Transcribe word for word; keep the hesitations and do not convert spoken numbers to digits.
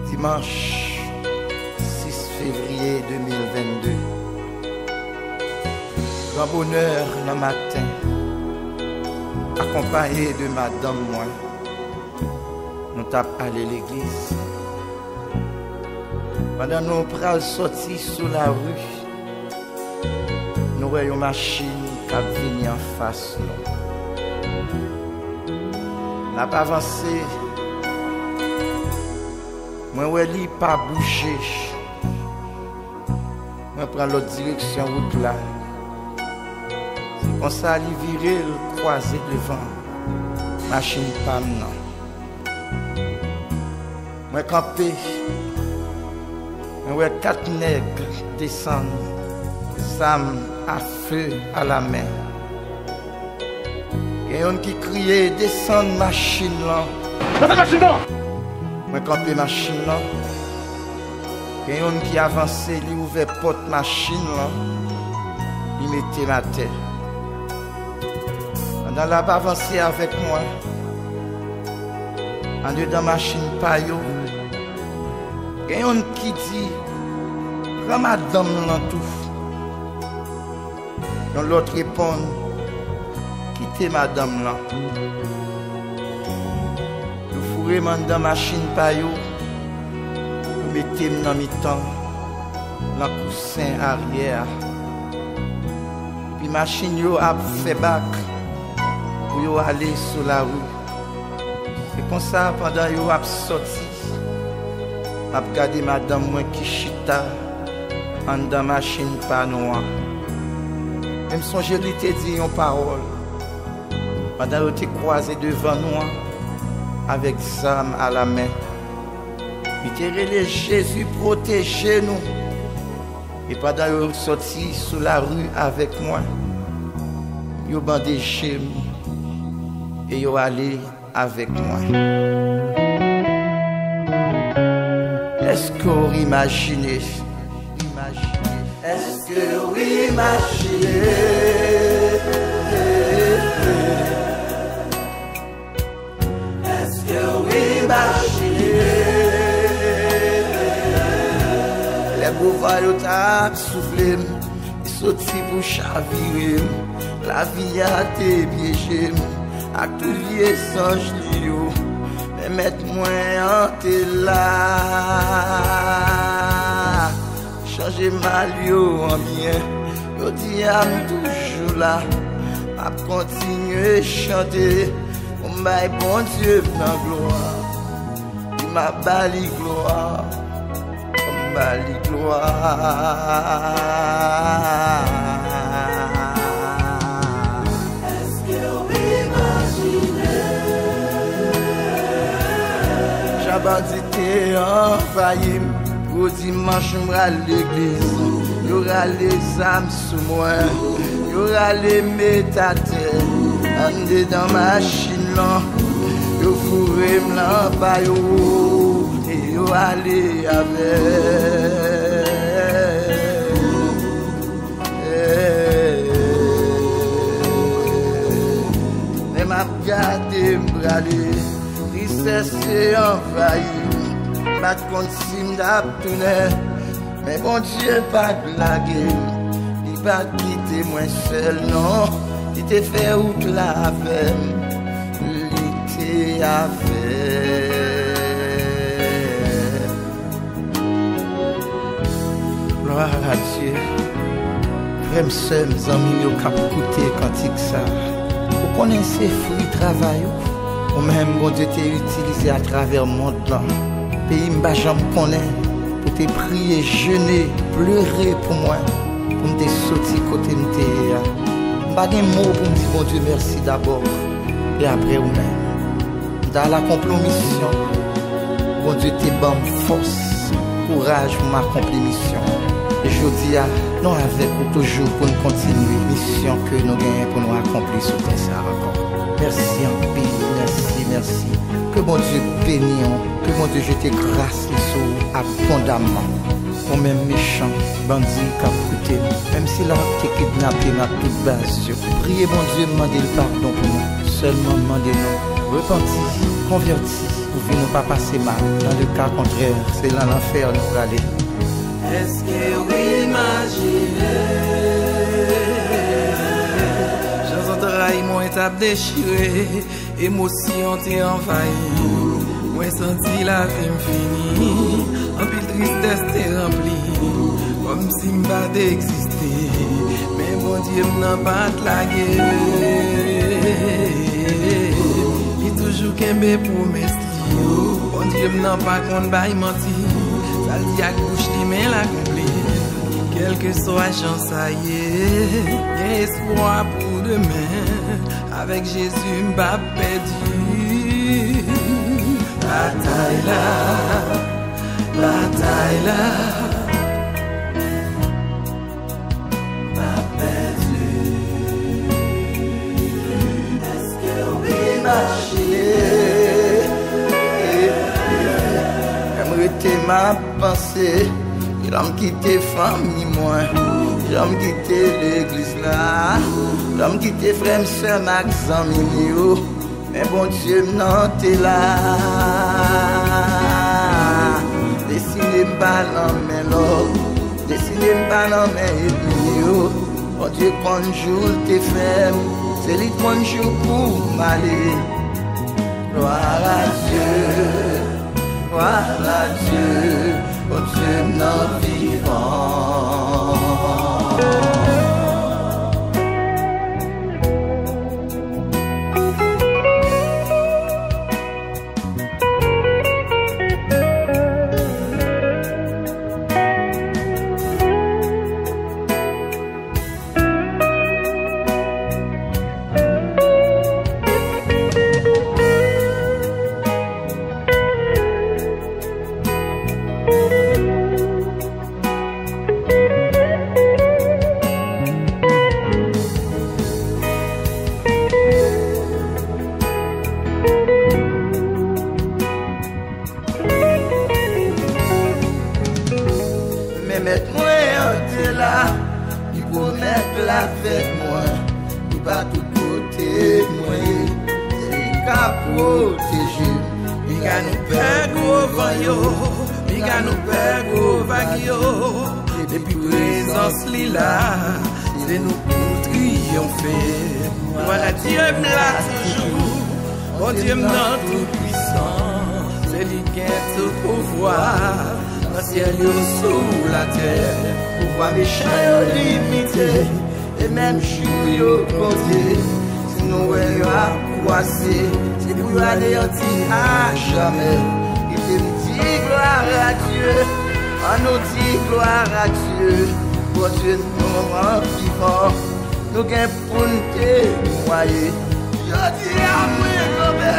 Dimanch sis fevriye de mil vennde. Gran bonè nan maten, akonpaye de madanm mwen, nou t ap ale legliz. Pandan nou pral sòti sou lari, nou wè yon machin k ap vini anfas nou. N ap avanse. Mwen wè li pa bouje. Mwen pran lòt direksyon wout la. Se konsa li vire, l kwaze devan machin pa m nan. Mwen kanpe. Mwen wè kat nèg desann, zam a fe alamen. Gen youn ki kriye, "Desann machin lan!" Desann machin lan! Mwen kanpe machin lan. Gen youn ki avanse, li ouvè pòt machin lan, li mete m atè. Pandan l ap avanse avèk mwen, andedan machin pa yo, gen youn ki di, "Pran madanm lan tou." Yon lòt reponn, "Kite madanm lan." Yo foure m anndan machin pa yo, yo mete m nan mitan, nan kousen aryè a. Epi machin yo ap fè bak pou yo ale sou lari. Se konsa, pandan yo ap sòti, m ap gade madanm mwen ki chita anndan machin pa nou an. Men m sonje li te di yon pawòl pandan yo te kwaze devan nou an avèk zam alamen. Li te rele, "Jezi, pwoteje nou!" E pandan yo sòti sou lari avèk mwen, yo bande je m e yo ale avèk mwen. Èske w imajine? Èske w imajine? Èske w imajine? Lè gwo van yo t ap soufle m, li soti pou chavire m. Lavi a te pyeje m ak tout vye zanj li yo, men Mèt mwen an te la. Chanje mal yo an byen, jodi a m toujou la. M ap kontinye chante pou m bay Bondye m nan glwa. Wi, m ap ba li glwa. M ba li glwa. Èske w imajine? Jan bandi te anvayi m, gwo dimanch m pral legliz. Yo rale zam sou mwen, yo rale m met atè. Andedan machin lan, yo foure m lan pa yo e yo ale avè m. Men m ap gade m prale, tristès te anvayi m. M pa t konn si m t ap tounen, men Bondye pa t lage m. Li pa t kite mwen sèl, non. Li te fè wout la avè m. Li te avè m. Glwa a Dye. Frè m, sè m, zanmi m yo k ap koute kantik sa a, ou konnen se fwi travay ou. Ou menm, Bondye te itilize atravè mond lan. Peyi m pa janm konnen, pou te priye, jene, plere pou mwen, pou m te soti kote m te ye a. M pa gen mo pou m di Bondye mèsi dabò, e apre ou menm. M t al akonpli yon misyon. Bondye te ban m fòs, kouraj pou m akonpli misyon an. E jodi a, nou avèk ou toujou pou n kontinye misyon ke nou genyen pou nou akonpli sou tè sa a ankò. Mèsi anpil, mèsi, mèsi. Ke Bondye beni w, ke Bondye jete gras li sou ou abondamman. Ou menm mechan, bandi k ap koute m, menm sila k te kidnape m ak tout baz yo, priye Bondye, mande l padon pou mwen. Sèlman mande non, repanti, konvèti, Pou vi nou pa pase mal. Dans le cas contraire, se nan lanfè nou prale. Èske w imajine jan zantray mwen t ap dechire, emosyon te anvayi mwen, santi lavi m fini, anpil tristès te ranpli kòmsi m pa t egziste. Men Bondye m nan pa t lage. Li toujou kenbe pwomès li yo. Bondye m nan pa konn bay manti. Sa l di ak bouch li, men l akonpli. Kèlkeswa jan sa ye, gen espwa pou demen. Avèk Jezi, m p ap pèdi. Batay la, batay la, m p ap pèdi. Èske w imajine? Lè m rete, m ap panse. Jan m kite fanmi mwen, jan m kite legliz la, jan m kite frè m, sè m ak zanmi m yo. Men Bondye m nan te la. Destine m pa nan men lòt, destine m pa nan men ènmi yo. Bondye konn jou l te fè m, se li k konn jou pou m ale. Gloire à Dieu, gloire à Dieu, Bondye m nan vivan. Men Mèt mwen an te la, li pwomèt l avèk mwen, li pa tout kote mwen ye, se li k ap pwoteje m. Piga nou pè gwo van yo, piga nou pè gwo vag yo. Depi prezans li la, se nou pou triyonfe. Gloire à Dieu, m la toujou. Bondye m nan tou pwisan, se li gen tout pouvwa nan syèl yo, sou latè. Pouvwa mechan yo limite, e menm jou yo konte. Si nou wè yo ap kwase, se pou yo aneyanti a jamè. Kite m di gloire à Dieu, ann nou di gloire à Dieu. Bondye nou an vivan, nou gen pou n temwaye. Jodi a mwen kanpe,